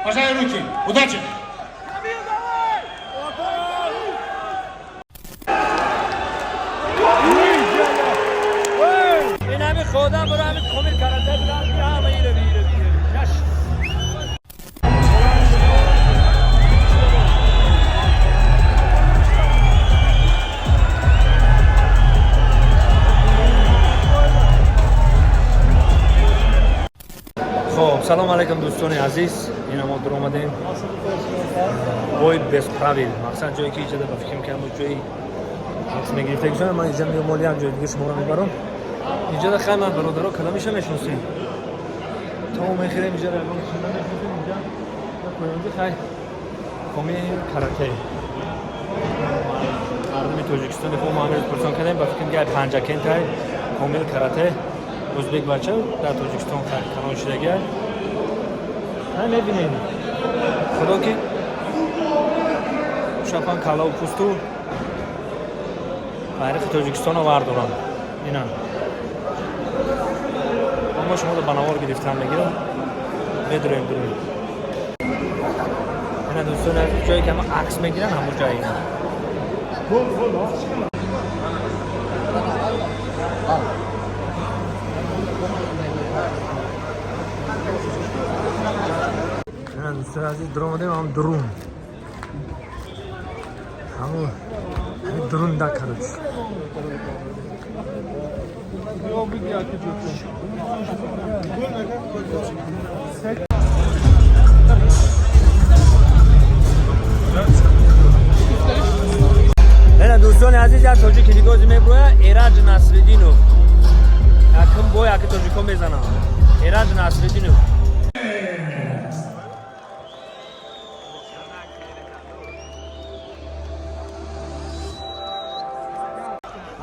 Пожали руки. Удачи! Ин ҳами худам буро, ҳами Комил Карате будам, ҳама иро иро иро. Хоб, салом алайкум, дӯстони азиз. Ина мо дуромадем бой без правил, мақсад ҷое ки иҷода ба фикр мекардам, ҷои акс мегирифта гузорам. Ман инҷа меомолиам, ҷои дига шуморо мебарам. Инҷода хай ман бародаро кадомиша мешиносем, то мехӯрем инҷа, ягон чиза мешиносем. Инҷа поёнҷи хай Комил Карате, мардуми Тоҷикистони хуб мо ҳамин пурсон кардем. Ба фикрам, гай Панҷакентай Комил Карате, ӯзбек бача, дар Тоҷикистон канон шудагиай. Ҳай, мебинем, худо ки шапан калаву пусту байрақи Тоҷикистонро вардорам. Ина мо шуморо ба навор гирифтан мегирам, медурем, дурем. Ина, дӯстони азиз, ҷое ки ҳама акс мегиран, ҳамон ҷое ина. Ина, дӯстони азиз, дуромадем ҳам дурун, ҳамун ҳамин дурун да, короче. Ина, дӯстони азиз, як тоҷики дигози меброя, Эраҷ Насриддинов. Якум бой яки тоҷико мезанам, Эраҷ Насриддинов.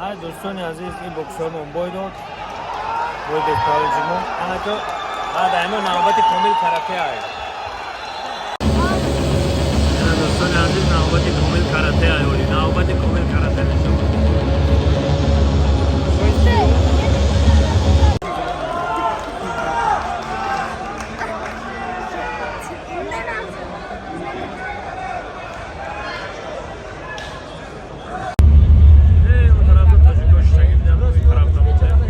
Ҳай, дӯстони азиз, ин боксёрмон бой дод, бой без правил ҷимо. Анако баъд аймо навбати Комил Карате ай. Ина, дӯстони азиз, навбати Комил Карате ай, оли навбати Комил Карате мешавад. Он тарафта тоҷико шиштагӣ бидам, ин тарафта мо тарафта.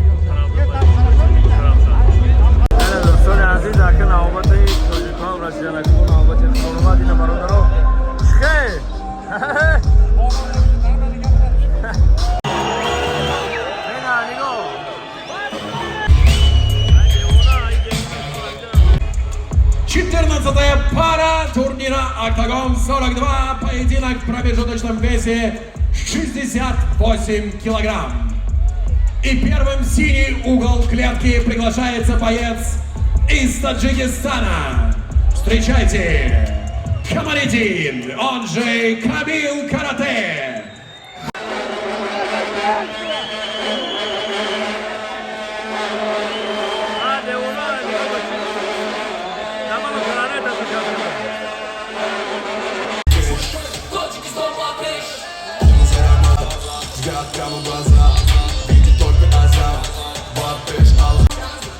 Ина, дӯстони азиз, ака навбати тоҷикоам расидан, ака навбати худомад. Ина, бародаро, чихе. Ина, нигоҳ. Ай, девона, ай, девона. 14-я пара турнира «Октагон 42». Поединок в промежуточном весе 68 килограмм. И первым в синий угол клетки приглашается боец из Таджикистана. Встречайте, Камаридин, он же Камил Карате. А, девона, нигоҳ бачи. Дамано каране ташаккур. Взгляд прямо в глаза, видит только азап. Бабеш ал.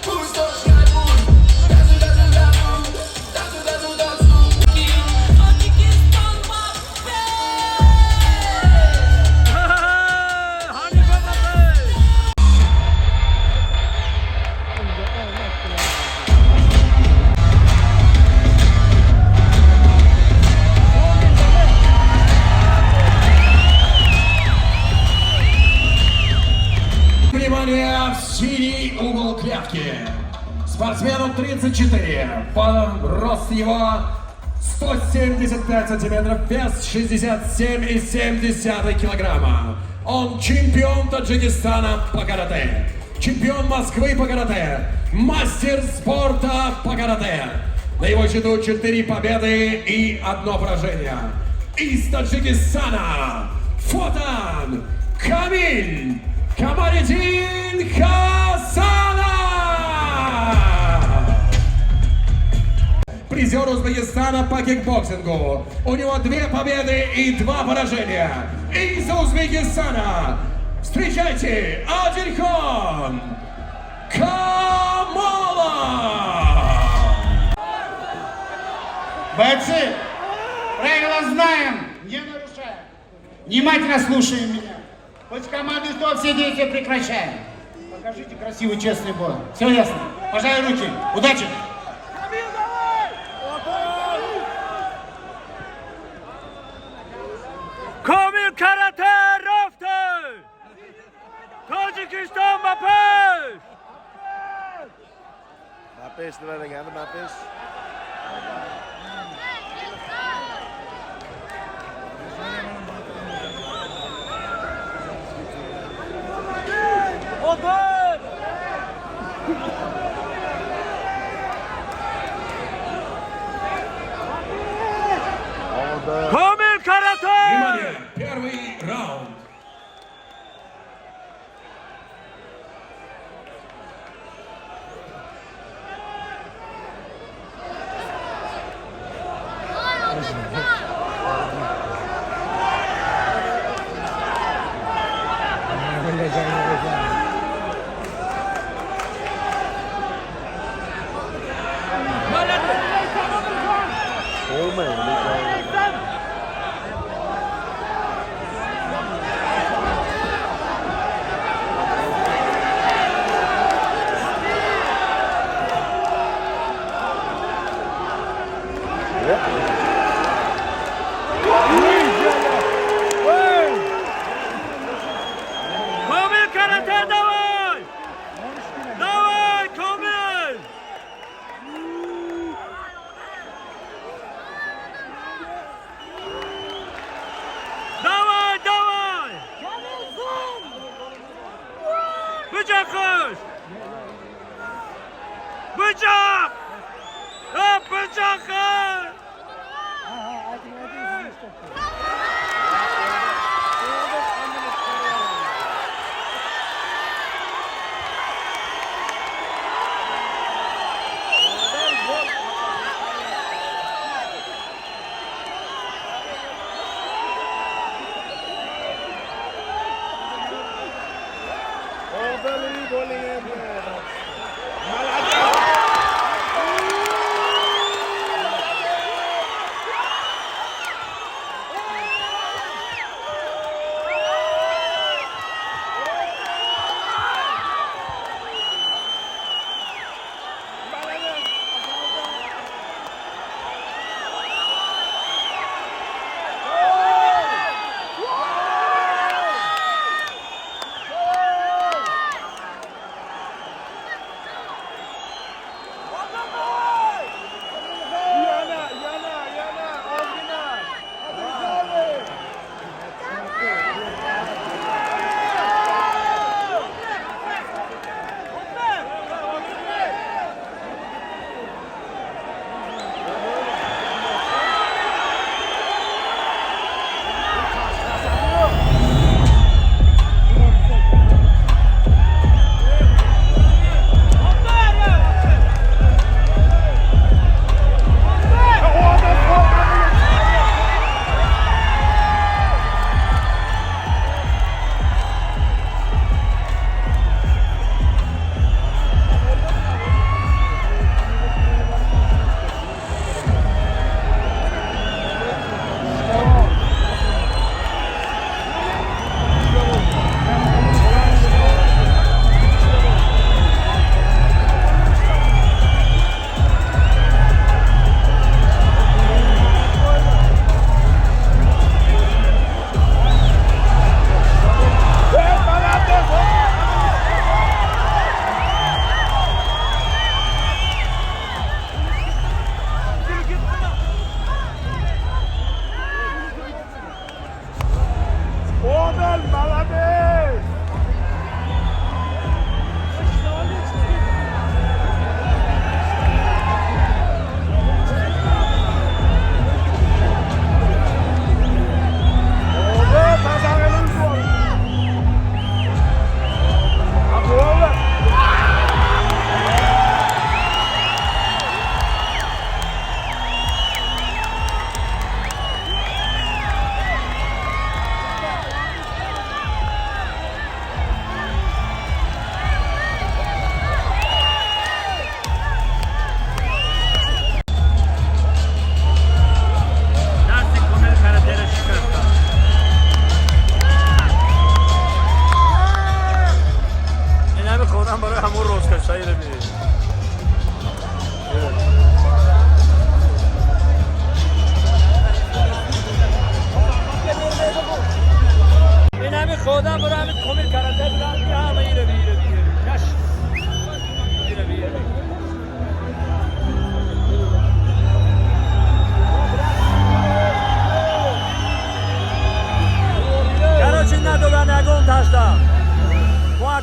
Пусть дождь будет, танцуй, танцуй, танцуй, танцуй, танцуй, танцуй. Ҳанифа Бабеш! Внимание, в синий угол клетки. Спортсмену 34. Рост его 175 сантиметров, вес 67,7 килограмма. Он чемпион Таджикистана по карате, чемпион Москвы по карате, мастер спорта по карате. На его счету 4 победы и одно поражение. Из Таджикистана Фотан Камиль Камаридин Хасанов! Призер Узбекистана по кикбоксингу. У него две победы и два поражения. Из Узбекистана встречайте, Адильхон Камолов! Бойцы, правила знаем, не нарушаем. Внимательно слушаем меня. Хоть команды стоп, все действия прекращаем. Покажите красивый, честный бой. Все ясно? Пожали руки. Удачи! Комил Карате рафте! Тоҷикистон ба пеш! Ба пеш nima degani, ба пеш? Комил Карате! Внимание, первый раунд. Olmayın. Комил Карате, давай! Давай, Комил! Давай, давай! Бычақыш! Бычақ! А, бычақыш! O'dali bo'ling endi.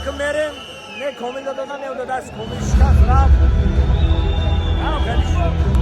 Акм мерем, не, Комил дадона, не, даст Комил шикаст, рафт. Хеле шуд.